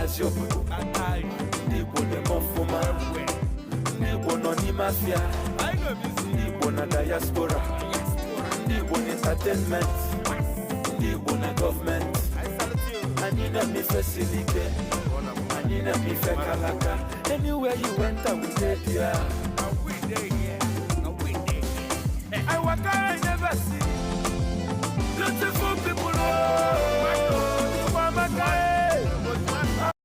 na-ahazi obodo. Ndị Igbo na-eme ọfụma. Ndị Igbo nọ n'ime afịa. Ndị Igbo na diaspora. Ndị Igbo na entertainment. Ndị Igbo na gọọmenti. Anyị na-eme ife siri ike. Anyị na-eme ife kalaka. Anywhere you enter, we dey there. I waka, I never see beautiful people, oh.